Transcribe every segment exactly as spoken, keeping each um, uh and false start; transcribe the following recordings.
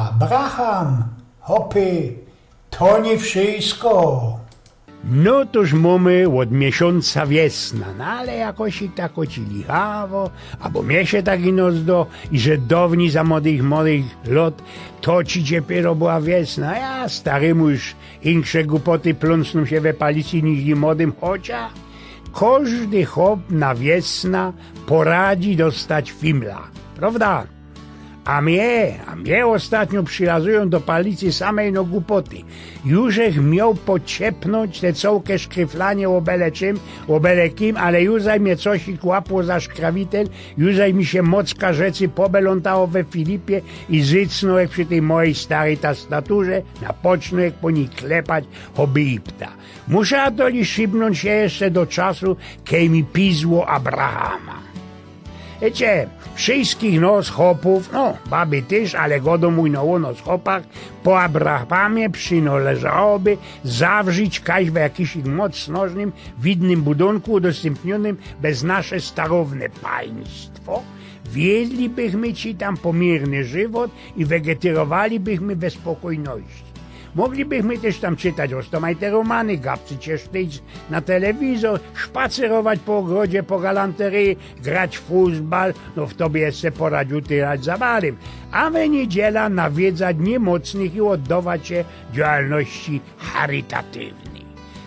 Abraham, hopy, to niy wszysko. No toż mōmy ôd miesiōnca wiesna, no ale jakoś i tako ci lichawo, abo mie sie tak ino zdo, i że downi za młodych, młodych lot, to ci dopiyro była wiesna. A ja starymu już insze gupoty plōnsnōm sie we palicy niźli młodym, chocia kożdy chop na wiesna poradzi dostać fimla, prowda? A mie, a mie ôstatnio przilazujōm do palicy same ino gupoty. Już żech mioł pociepnōńć te cołke szkryflanie ô bele czym, ô bele kim, ale już zaś mie coś łapło za szkrawitel, już zaś mi sie mocka rzecy pobelōntało we Filipie i zycnōł żech przi tyj mojij staryj tastaturze, na pocznōł żech po nij klepać, choby ipta. Musza to li szybnōńć sie jeszcze do czasu, kej mi pizło Abrahama. Wiycie, wszyskich nos chopōw, no, baby tyż, ale godōm ino ô nos chopach, po Abrahamie przinŏleżałoby zawrzić kajś w jakimś moc nożnym, widnym budōnku udostępniōnym bez nasze starowne państwo. Wiedlibychmy ci tam pomierny żywot i wegetyrowalibychmy we spokojności. Moglibychmy tyż tam czytać roztōmajte romany, gapcyć sie sztyjc na telewizor, szpacerować po ôgrodzie, po galanteryji, grać w fuzbal, no w to by jeszcze poradziōł tyrać za barym, a we niydziela nawiedzać niymocnych i ôddować sie działalności charytatywnyj.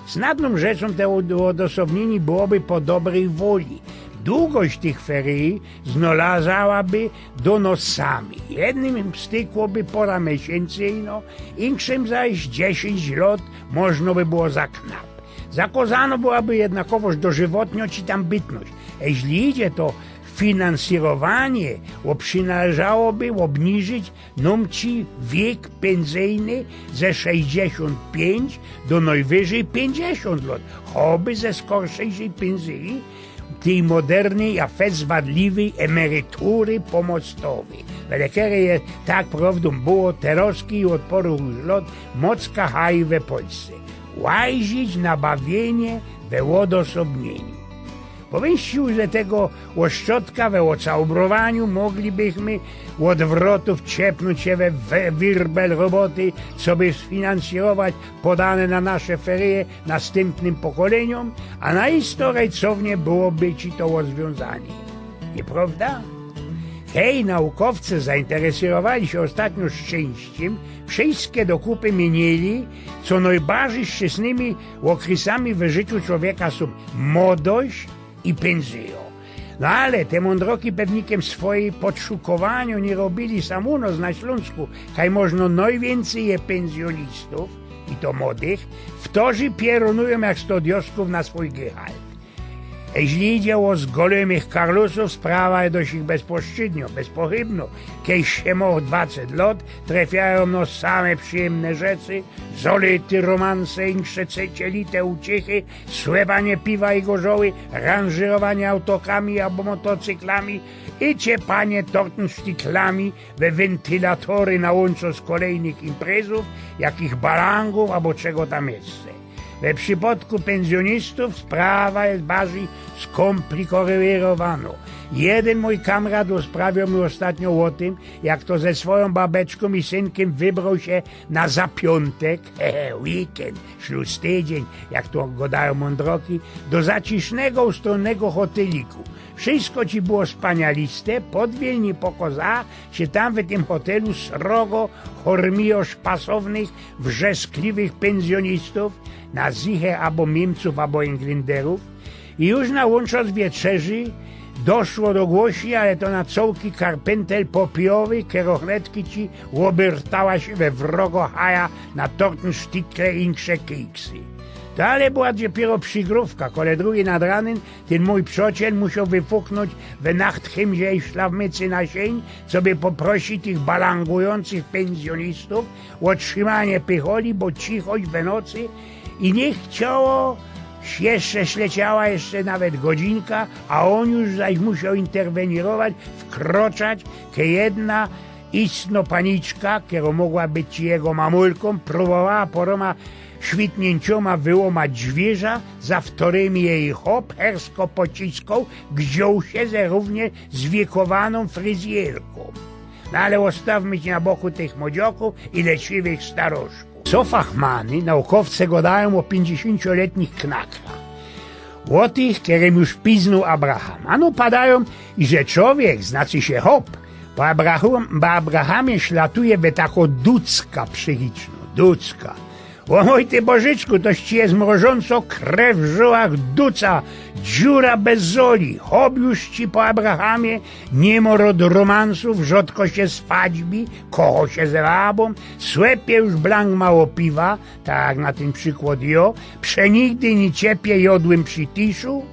Snadnōm rzeczōm te ôd-, ôdosobniynie byłoby po dobryj woli. Dugość tych feryji znŏlazałaby do nos samych. Jednym stykłoby pora miesiyncy ino, inkszym zaś dziesiyńć lot, możno by było za knap. Zakŏzanŏ byłaby jednakowoż dożywotnio ci tam bytność. Jeźli idzie, to finansyrowanie ôb-, przinŏleżałoby ôbniżyć nōm ci wiek pynzyjny ze sześćdziesiōnt piyńć do nojwyżyj piyńćdziesiōnt lot, choby ze skorzyści pynzyji tyj modernyj, a fest wadliwyj emerytury pōmostowyj. Wele kery je, tak prowdōm było, terŏzki i ôd pŏru już lot mocka haj we Polsce. Łazić na bawiynie we ôdosobniyniu. Bo wyjściu ze tego ôszczodka we ôcałobrowaniu moglibychmy ôd wrotōw ciepnōńć sie we, we wirbel roboty, coby sfinansyrować podane na nasze feryje nastympnym pokolyniōm, a na istoryjcownie byłoby ci to ôzwiōnzanie. Niy prowda? Hej, naukowce zainteresyrowali sie ôstatnio szczyńściym, wszyjske do kupy miynyli, co nojbarzyj szczyślnymi ôkrysami we życiu czowieka sōm młodość i pynzyjŏ. No ale te mōndroki pewnikiym swoje podszukowaniŏ niy robiyli sam u nos na Ślōnsku, kaj możno nojwiyncyj je pynzyjōnistōw, i to młodych, wtŏrzi pierōnujōm jak sto dioskōw na swōj gychalt. Jeźli idzie ô zgolymych karlusōw, sprawa je dość ich bezposzczydniŏ, bezpochybnŏ. Kej sie mŏ dwaceś lot, trefiajōm no same przijymne rzeczy, zolity, romanse, inksze ce-, cielite uciychy, słebanie piwa i gorzoły, ranżyrowanie autokami abo motocyklami i ciepanie tortensztiklami we wentylatory na łōnczo z kolejnych imprezōw, jakich balangōw abo czego tam jeszcze. We przipŏdku pynzyjōnistōw sprawa je bardzij skōmplikowyrowanŏ. Jedyn mōj kamrat rozprawiŏ mi ôstatnio ô tym, jak to ze swojōm babeczkōm i synkym wybroł sie na zapiōntek, hehe, weekend, ślustydziyń, jak to gŏdajōm mōndroki, do zacisznego, ustrōnnego hoteliku. Wszysko ci było spanialiste, podwiel niy pokŏza sie tam w tym hotelu srogo hormijŏ szpasownych, wrzeskliwych pynzyjōnistōw, na zychę abo Niymcōw, abo Englynderōw. I już na łōnczo z wieczerzy doszło do głośni, ale to na cołki karpyntel popijowy, kerŏch letki ci ôbyrtała sie we wrogo haja na tortensztikle i inksze kiksy. To ale była dopiyro przigrōwka, kole drugij nad ranyn tyn mōj przŏciel musioł wyfuknōńć we nachthymzie i szlafmycy na siyń, coby poprosić tych balangujōncych pynzyjōnistōw ô trzimanie pycholi, bo cichość we nocy i niy chciało, jeszcze śleciała jeszcze nawet godzinka, a ôn już zaś musioł interwenirować, wkrŏczać, kej jedna istnŏ paniczka, kerŏ mogła być jego mamulkōm, prōbowała pŏrōma świtniyńciōma wyłōmać dźwiyrzã, za wtōrymi jeji chop hersko pociskoł, gdzioł sie ze rōwnie zwiekowanōm fryzjerkōm. No ale ôstawmy sie na boku tych młodziokōw i leciwych staroszkōw. Co fachmany, naukowce godajōm ô piyńćdziesiōncioletnich knakach. Ô tych, kerym już piznōł Abraham. Ano padajōm, iże czowiek, znaczy sie chop, po Abraham-, po Abrahamie ślatuje we takŏ ducka psychicznŏ. Ducka. Ô mōj ty Bożyczku, toż ci je mrożōncŏ krew w żōłach duca, dziura bez zoli. Chop już ci po Abrahamie, niy mŏ rod-, romansōw, rzodko sie swaćbi, kochŏ sie ze babōm, słepie już blank mało piwa, tak jak na tyn przikłŏd jŏ, przenigdy niy ciepie jŏdłym przi tiszu,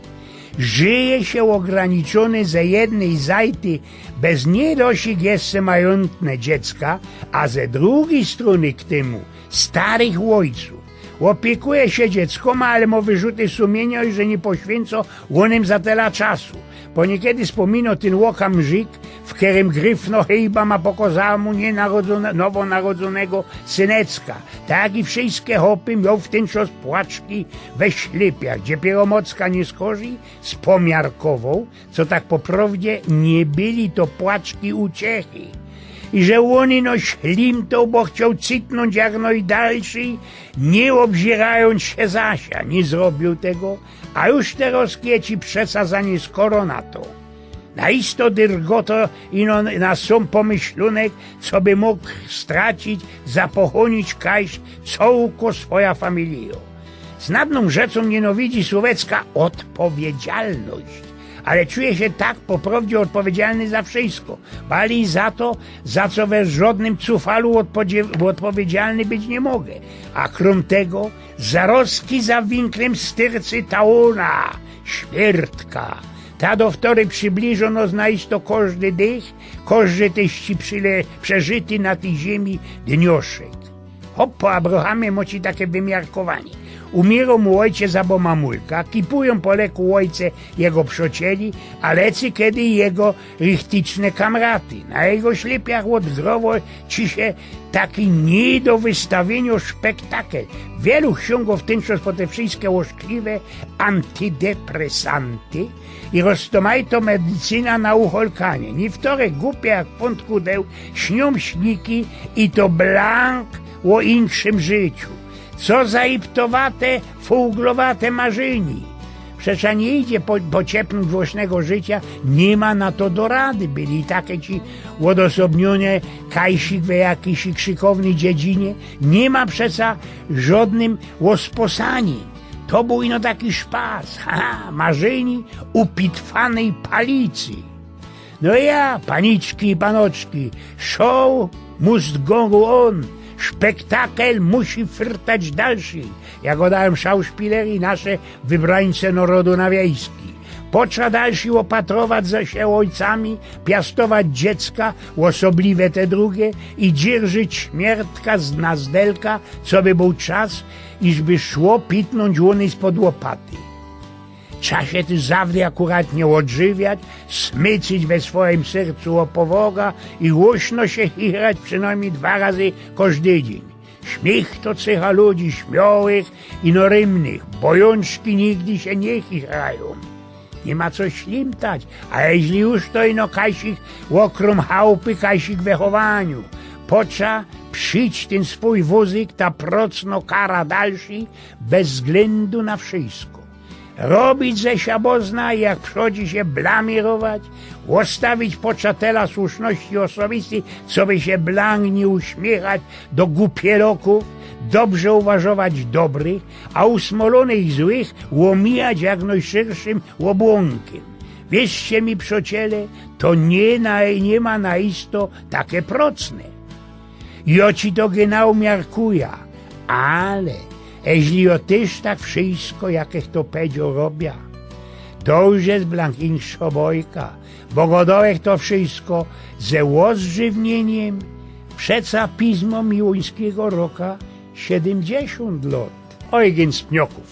żyje sie ôgraniczōny ze jednyj zajty, bez niy dosik jeszcze majōntne dziecka, a ze drugij strōny k tymu starych ôjcōw. Ôpiekuje sie dzieckōma, ale mŏ wyrzuty sumiynio, iże niy poświyncŏ ônym za tela czasu. Bo niykiedy spōminŏ tyn ôkamrzik, w kerym gryfnŏ hejba ma pokŏzała mu niynarodzōne-, nowŏ narodzonego synecka. Tak i wszyjske chopy mioł w tyn czas płaczki we ślypiach, gdzie piyrōmocka niy skorzij spomiarkowoł, co tak po prŏwdzie niy byli to płaczki uciechy. Iże ôn ino ślimtoł, bo chcioł cytnōńć jak nojdelszy, niy ôbzyrajōnc sie za sia, niy zrobiōł tego, a już te rozkieci przesadzanie skoro na to. Na isto dyrgotŏ ino na sōm pōmyślōnek, co by mōg stracić, zapochōnić kajś cołkŏ swoja familijŏ. Znadnōm rzeczōm niynawidzi słōwecka ôdpowiedzialność, ale czuje sie tak po prŏwdzie ôdpowiedzialny za wszyjsko. Bali za to, za co we żŏdnym cufalu ôdpodzie-, ôdpowiedzialny być niy mogã. A krōm tego, zarozki za winklym styrcy ta ôna, śmiertka. Ta, do wtoryj przibliżō nŏs na isto kożdy dych, kożdy tyś ci przile-, przeżyty na tyj ziymi dnioszek. Chop po Abrahamie mŏ ci take wymiarkowanie. Umiyrŏ mu ôjciec abo mamulka, kipujōm po leku ôjce jego przŏcieli, a lecy kedy jego richticzne kamraty. Na jego ślypiach ôdgrowŏ ci sie taki niy do wystawiyniŏ szpektakel. Wielu siōngŏ w tyn czas po te wszyjske ôszkliwe antydepresanty i roztōmajtŏ medycyna na ucholkanie. Niywtore gupie jak pōnd kudeł, śniōm śniki i to blank ô inkszym życiu. Co za iptowate, fōłglowate marzyni. Przecież niy idzie po-, pociepnōńć własnego życiŏ, niy ma na to do rady. Byli take ci ôdosobniōne kajsik we jakijś krzykownyj dziedzinie. Niy ma przeca żŏdnym ôsposanim. To bōł ino taki szpas, ha, ha, marzyni upitwanyj palicy. No ja, paniczki i panoczki, show must go on, szpektakel musi fyrtać dalszy. Jak godajōm szauszpiler i nasze wybrańce nŏrodu na wiejski. Potrza dalszy ôpatrować za sie ôjcami, piastować dziecka, ôsobliwie te drugie, i dzierżyć śmiertka z, na zdelka, co by bōł czas, iżby szło pitnōńć ôny spod ôpaty. Trza sie tyż zawdy akuratnie ôdżywiać, smyczyć we swojim sercu ô powoga i głośno sie chichrać przinojmnij dwa razy kożdy dziyń. Śmiych to cecha ludzi śmiołych i norymnych, bojōnczki nigdy sie niy chichrajōm. Niy ma co ślimtać, a jeźli już, to ino kajsik ôkrōm chałpy, kajsik wychowaniu. Potrza przić tyn swōj wōzyk, ta procnŏ kara dalszy, bez wzglyndu na wszyjsko. Robić ze sia bozna i jak przodzi sie blamirować, ôstawić potrzebnŏ słuszności ôsobistyj, coby sie blank niy uśmiechać do gupielokōw, dobrze uważować dobrych, a usmolōnych złych ômijać jak nojszyrszym ôbłōnkym. Wierzcie mi, przociele, to niy na, niy ma na isto take procne. Jŏ ci to genau miarkuja, ale jeźli jŏ tyż tak wszyjsko, jak ech to pedzioł, robia, to już je blank inkszŏ bojka, bo godołech to wszyjsko ze ôzdrzywniyniyma przeca pizmōm Miłuńskigo roka siedymdziesiōnt lŏt. Ojgyn z Pniokōw.